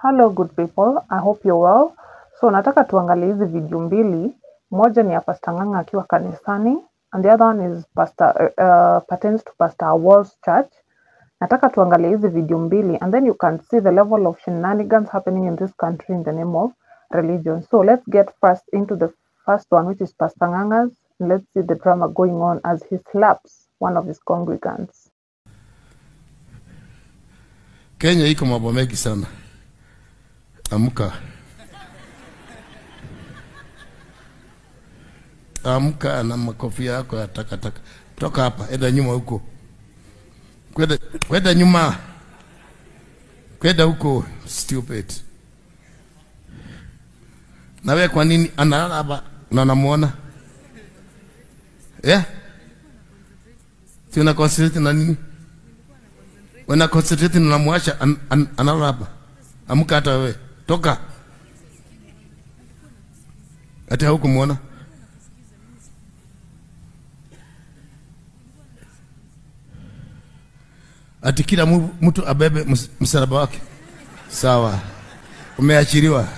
Hello good people, I hope you're well. So nataka tuangalie hizi video mbili. Moja ni ya Pastor Ng'ang'a akiwa kanisani and the other one is Pastor pertains to Pastor Awol's church. Nataka tuangalie hizi video mbili and then you can see the level of shenanigans happening in this country in the name of religion. So let's get first into the first one, which is Pastor Ng'ang'a's. And let's see the drama going on as he slaps one of his congregants. Kenya iko mambo mengi sana. Amka. Amka na makofi yako ya takataka. Toka hapa, enda nyuma huko. Kwenda nyuma. Kwenda huko, stupid. Na wewe kwa nini analala hapa na unamuona? Yeah? Si una concentrate na nini? Una concentrate na unamwacha analala hapa. Amka hata wewe. Toka. Hata hukumuona. Ati kila mtu abebe msalaba wake. Sawa. Umeachiliwa.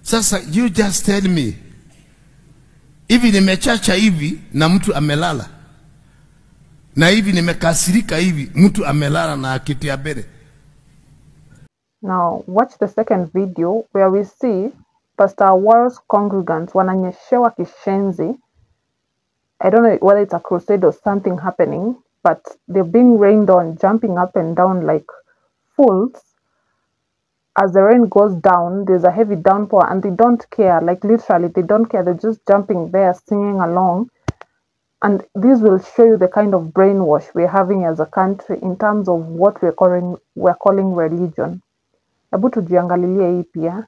Sasa you just tell me, hivi nimechacha hivi na mtu amelala, na hivi nimekasirika hivi mtu amelala na akiti ya mbele. Now watch the second video where we see Pastor Awol's congregants wananyeshewa kishenzi. I don't know whether it's a crusade or something happening, but they're being rained on, jumping up and down like fools. As the rain goes down, there's a heavy downpour and they don't care. Like literally, they don't care. They're just jumping there, singing along. And this will show you the kind of brainwash we're having as a country in terms of what we're calling religion. Hebu tujiangalilie hii pia.